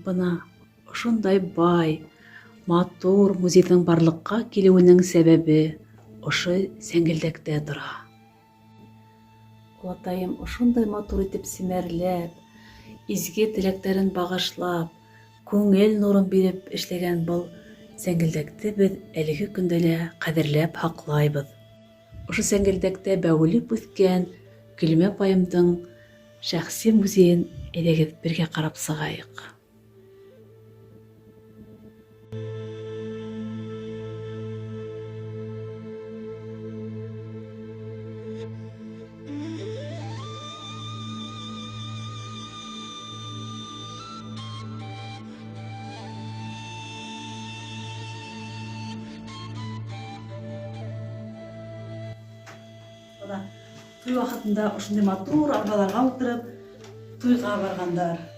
Бына ошондай бай, матур музейҙың барлыҡҡа килеүенең сәбәбе ошо сәңгелдәктә тора. Олатайым ошондай матур итеп семәрләп, изге теләктәрен бағышлап, күңел нурын биреп эшләгән был сәңгелдәкте беҙ әлеге көндә лә ҡәҙерләп һаҡлайбыҙ. Ошо сәңгелдәктә бәүелеп үҫкән Гөлимә апайымдың шәхси музейын әйҙәгеҙ бергә ҡарап сығайыҡ. Бына туй ваҡытында ошондай матур арбаларға ултырып туйға барғандар.